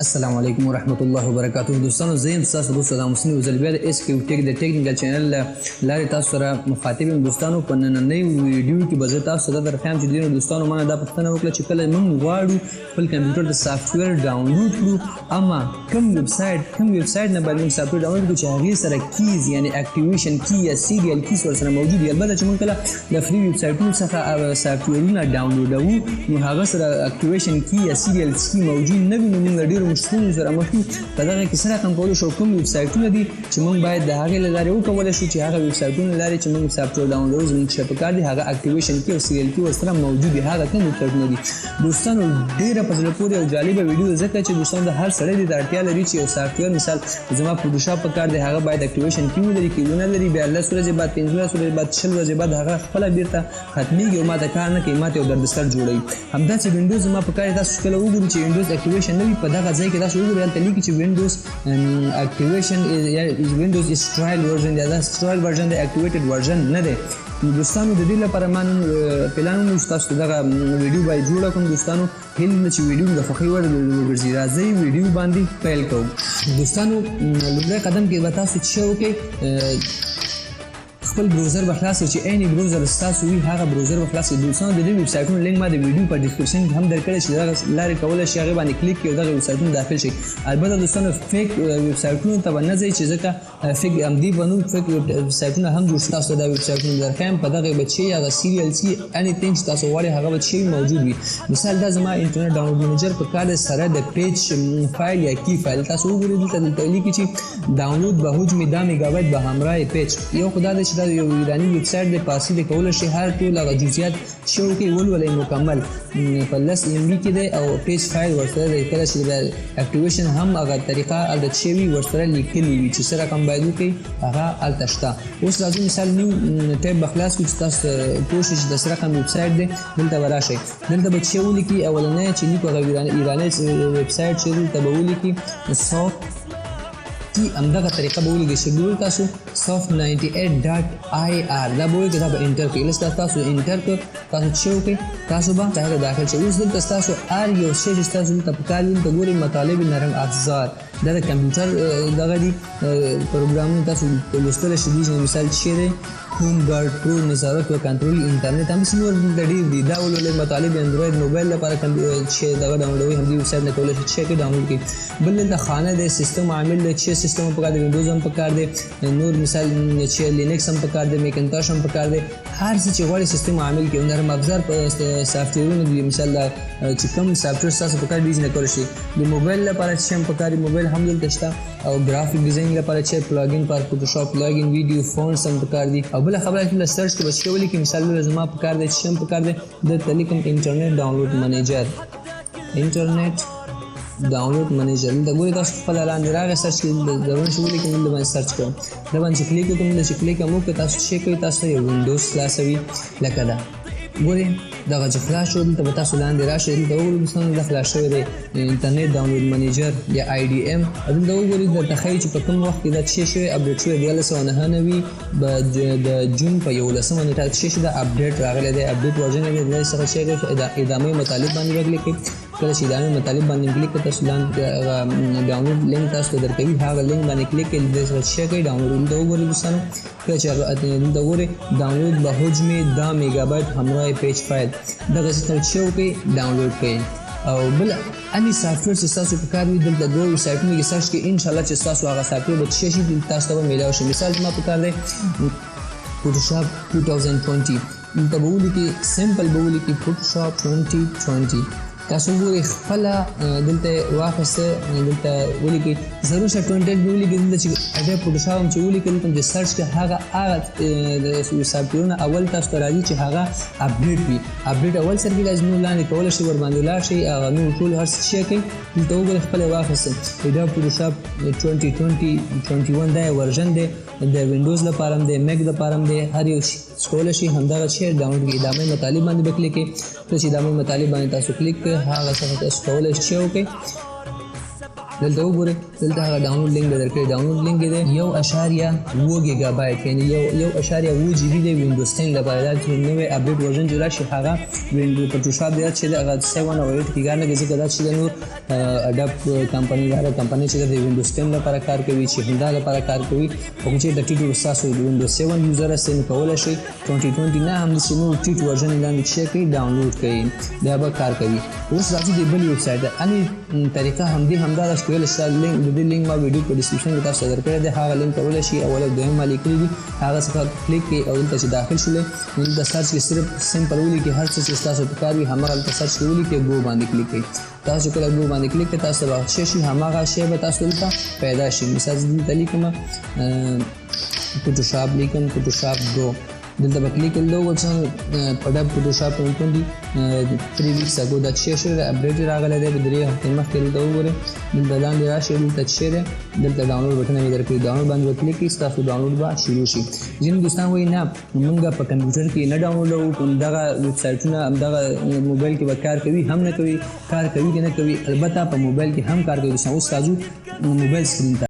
السلام علیکم ورحمت الله وبرکاته دوستانو، زه یم ستاسو دوست صدام حسین. یو ځل بیا د اس کیو ټیک د ټیکنیکل چینل له لارې تاسو سره مخاطب یم. دوستانو، په نننۍ ویډیو کې به زه تاسو ته دا درښایم چې ډېرو دوستانو ما نه دا پوښتنه وکړه چې کله موږ غواړو خپل کمپیوټر ته سافټویر ډاونلوډ کړو، اما کوم ویب سایټ نه باید موږ سافټویر ډاونلوډ کړو چې هغې سره keys، یعنی activation key یا serial keys ورسره موجود وي. البته چې موږ کله د free ویب سایټونو څخه سافټویرونه ډاونلوډوو، نو هغه سره activation key یا serial key موجود نه وي، نو موږ ډېرو مشکلونو سره مخ یو. په دغه کې څه رقم کولی شو، کوم ویب سایټونه دي چې موږ باید د هغې له لارې وکولی شو چې هغه ویب سایټونو له لارې چې موږ سافټویر ډاونلوډ زموږ چې په کار دي، هغه activation key او serial key ورسره موجود وي، هغه کوم ویب سایټونه دي؟ دوستانو، ډېره په زړه پورې او جالبه ویډیو، ځکه چې دوستانو، د هر سړی دې ته اړتیا لري چې یو سافټویر، مثال زما فوټوشاپ په کار دی، هغه باید activation key ولري. که ونه لري، بیا 10 ورځې بعد، 15 ورځې بعد، 20 ورځې بعد هغه خپله بیرته ختمیږي او ماته کار نه کوي، ماته یو دردسر جوړوي. همداسې وینډوز زما په کار دی. تاسو کله وګورئ چې وینډوز activation نه وي، په دغه ځای کې تاسو وګورئ، هلته لیکي چې وینډوز activation یا Windows is trial version دی. دا trial version دی، activated version نه دی. نو دوستانو، د دې لپاره ما نن پلان ونیو چې تاسو ته دغه ویډیو باید جوړه کړم. دوستانو، هیله ده چې ویډیو د خوښۍ وړ وګرځي. راځئ، ویډیو باندې پیل کوو. دوستانو، لومړی قدم کې به تاسو څه وکړئ؟ خپل browser به خلاص چې any browser ستاسو وي، هغه browser به خلاص. دوستانو، د دې ویب سایټونو لینک ما د ویډیو په description کې هم درکړی چې دغه لارې کولی شئ هغې باندې کلیک کړئ او دغه ویب سایټونو داخل شئ. البته دوستانو، fake ویب سایټونو ته به نه ځئ چې ځکه fake هم دی به نور fake ویب سایټونه هم جوړ شي. تاسو ته دا ویب سایټونه درښایم، په دغه به چې هغه serial key، anything چې تاسو غواړئ، هغه به چې موجود وي. مثال دا زما Internet Download Manager په کار سره د patch file یا key file. تاسو وګورئ، دلته لیکي چې دانلود به حجم 10 میگابایت به همراه patch. یو خو دا دی چې دا یو ایرانی ویب سایټ دی، پارسي دی، کولی شئ هر ټول هغه جزئیات چې وکړئ ولولئ. مکمل په 10 MB کې دی او patch file ورسره دی. کله چې د activation هم هغه طریقه هلته چې وي، ورسره لیکلي وي چې څه رقم باید وکړئ، هغه هلته شته. اوس راځو، مثال new tab به خلاص کړو چې تاسو پوه شئ چې د څه رقم ویب سایټ دی. دلته به راشئ، دلته به چې ولیکي، اولنی چې لیکو هغه ایرانی ویب سایټ چې دلته به ولیکي سافت کی، همدغه طریقه به ولیکئ چې ګورئ تاسو soft98.ir، دا به ولیکئ، دا به enter کړئ. لږ تاسو enter کړ، تاسو چې وکړئ، تاسو به ته داخل شئ. اوس دلته ستاسو هر یو شی چې ستاسو دلته په کار وي، دلته ګورئ، مطالب نرم افزار، دا د کمپیوټر دغه دي پروګرامونه، تاسو لوستلی شئ. دي مثال چې دی Home Guard Pro، نظارت و کنترل اینترنت، همداسې نور دلته ډېر دي. دا ولولئ، مطالب اندروید موبایل لپاره چې دغه ډاونلوډوي، همدې ویب سایټ نه کولی شئ چې ډاونلوډ کړئ. بل دلته خانه دی، سیستم عامل دی، چې سیستم هم پکار دی، وینډوز هم پکار دی، نور مثال چې لینکس هم پکار دی، میکنتاش هم پکار دی، هر څه چې غواړي سیستم عامل کې. نرم افزار په سافټویرونه دي، مثال دا چې کوم سافټویر ستاسو پکار دي نه کولی شئ. د موبایل لپاره چې هم پکار دی، موبایل هم دلته شته، او graphic design لپاره چې plugin for Photoshop، plugin video، fonts هم پکار دي. او بله خبره چې search کې به چې ولیکي، مثال زما پکار دی چې هم پکار دی، دلته لیکم Internet Download Manager، Internet Download Manager. دلته ګورئ تاسو، خپله لاندې راغی. search کې درونه چې ولیکم، دلته باندې search کوم، دا باندې چې کلیک وکړم، دلته چې کلیک هم وکړ، تاسو چې کوئ، تاسو یو وینډوز خلاصوي. لکه دا ګورئ، دغه چې خلاص شو، دلته به تاسو لاندې راشئ. دلته وګورئ دوستانو، دا خلاص شوی دی Internet Download Manager یا IDM. دلته وګورئ، درته ښایي چې په کوم وخت کې دا څه شوی، update شوی، 1399 د جون په 11مه نېټه څه شي دا update راغلی دی، update version دی. د څخه چې ادامه مطالب باندې وکړئ. کله چې ادامه مطالب باندې کلیک کړئ، تاسو لاندې download link تاسو ته درکوي، هغه لینک باندې کلیک کړئ، د څخه چې کوي ډاونلوډ. دلته وګورئ دوستانو، کله چې دلته وګورئ، دانلود به حجم 10 میگابایت همراه patch file، دغه څه چې وکړئ ډاونلوډ کړئ. او بل any سافټویر چې تاسو په کار وي، دلته دوه ویب سایټونو کې search کړئ، ان شاء الله چې تاسو هغه سافټویر به چې شي تاسو ته به میلاو شي. مثال زما په کار دی فوټوشاپ 2020، دلته به ولیکي، simple به ولیکي فوټوشاپ 2020. تاسو وګورئ، خپله دلته واخیسته، دلته ولیکئ، ضرور شه 20 به ولیکئ. دلته چې اډوب فوټوشاپ هم چې ولیکئ، دلته چې search کړئ، هغه سافټویرونه اول تاسو ته راځي چې هغه update وي، update اول سر کې راځي. نور لاندې کولی شئ ورباندې لاړ شئ، هغه نور ټول هر څه چې کوي. دلته وګورئ، خپله واخیسته اډوب فوټوشاپ 2020 21، دا version دی، د وینډوز لپاره هم دی، میک لپاره هم دی، هر یو کولی شئ همدغه شی ډاونلوډ کړئ. ادامه مطالب باندې به کلیک کړئ. کله چې ادامه مطالب باندې تاسو کلیک کړئ، هغه څخه تاسو کولی شئ چې وکړئ. دلته وګورئ، دلته هغه ډاونلوډ لینک به درکړي. ډاونلوډ لینک دی 1.7 ګیګا بایټ، یعنی 1.7 جی بي دی وینډوز 10 لپاره. دا چې نوی اپډیټ ورژن چې راشي، هغه وینډو فوټوشاپ دی چې هغه 7 او 8 کې کار نه کوي، ځکه دا چې د نور اډاپ کمپنۍ، دا کمپنۍ چې د وینډوز 10 لپاره کار کوي، چې همدا لپاره کار کوي. خو چې د ټیټ تاسو وینډوز 7 یوزر یاست، نو کولی شئ 2020 نه هم داسې نور ټیټ ورژن لاندې چې کوي ډاونلوډ کړئ، دا به کار کوي. اوس راځو د بل ویب سایټ ته. اني طریقه همدې همدا ده چې کولی شئ لینک، د دې لینک ما ویډیو په ډیسکرپشن کې تاسو ته درکړی دی، هغه لینک کولی شئ. اول او دویم ما لیکلي دي، هغه څخه کلیک کړئ او دلته چې داخل شولئ، نو دلته سرچ کې صرف سمپل ولیکئ، هر څه چې ستاسو په کار وي هماغه دلته سرچ کې ولیکئ، ګو باندې کلیک کړئ. تاسو کله ګو باندې کلیک کړئ، تاسو به څه شي، هماغه شی به تاسو دلته پیدا شي. مثال زه دلته لیکم فوټوشاپ، لیکم فوټوشاپ 2، دلته به کلیک کړل. وګورئ په ډب فوټوشاپ 23 ویکس اګو دا چې شوی اپډیټ راغلی دی، 3 هفتې مخکې. دلته وګورئ، دلته لاندې راشئ، دلته چې دی دلته ډاونلوډ بټن مې درکړي، ډاونلوډ باندې به کلیک کړئ، ستاسو ډاونلوډ به شروع شي. ځینې دوستان وایي نه، موږ په کمپیوټر کې نه ډاونلوډوو، کوم دغه ویب سایټونه همدغه موبایل کې به کار کوي هم نه کوي، کار کوي که نه کوي؟ البته په موبایل کې هم کار کوي. دوستان، اوس راځو موبایل سکرین ته.